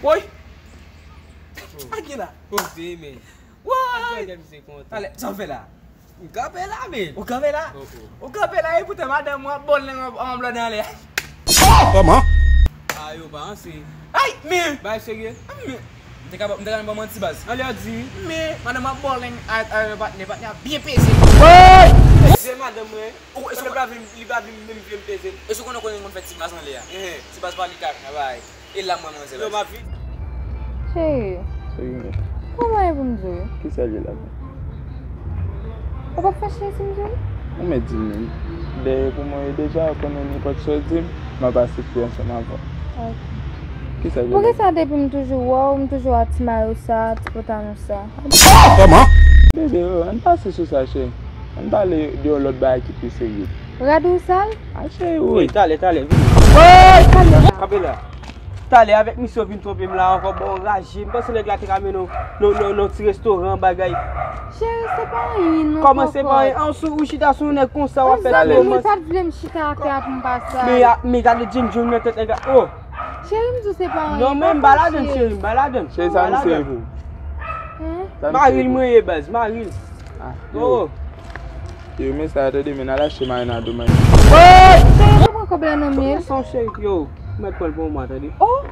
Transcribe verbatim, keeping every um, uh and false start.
Woy! Aki la? Poze, men. Woy! Talè, sa w fè la? M kanpe la, men. Ou kanpe la? Oh, oh. Ou kanpe la, e poutan madanm ou ap bòl nèg an, an blòdè anlè. Kòman? A, yo pa anse. Ay, men! Bay serye? Men, m te ka, m te ka ba manti, baz. Anlè di. Men, madanm ap bòl nèg a, a, patnè, patnè a byen peze. Woy! Se madanm mwen. Ou, e sou li pa vin, li pa vin menm vle m peze l. E sou konnen konnen moun fè ti baz anlè a. Ti baz pa li ka travay. E la mwen manzè. Yo, m ap vin. Cheri, Cheri, men. Kòman e pou m di w? Kisa l ye la? Ou p ap fè cheri si m di w? Ou mèt di m menm. Dèyè pou mwen ye deja, ou konnen nenpòt sa w di m, m ap asepte ansanm avè w. Ok. Kisa l ye la? Poukisa depi m toujou wè w, m toujou wè ti mayo sa, ti pantalon sa? Kòman? Bebe, oh, ann pase sou sa, cheri. Ann pale de yon lòt bagay ki pi serye. Rad ou sal? A, cheri, wi. Wi, talè, talè, vini. Kanpe la. Talè, avèk misye w vin twonpe m la ankò, bon, raje. M panse nèg la te ka mennen w nan, nan, nan ti restoran, bagay. Cheri, se pa anyen, non, papa. Kòman se pa anyen? An, sou, ou chita sou yon nèg konsa, w ap fè talè. Ou pa t vle m chita atè a pou m pa sal. Men, a, men gade djendjong nan tèt nèg la. Oh! Cheri, m di w se pa anyen. Non, men m pa ladann, cheri, m pa ladann. Cheri, sa misye ye pou ou? Maril mwen ye, baz, maril. Ah, yo. Oh. Yo, men sa, tande, men n al achte marinado, man. Cheri, ou pran kòb la nan men l? Sa w cheri, yo, ou mèt pran l pou mwen, tande. Oh!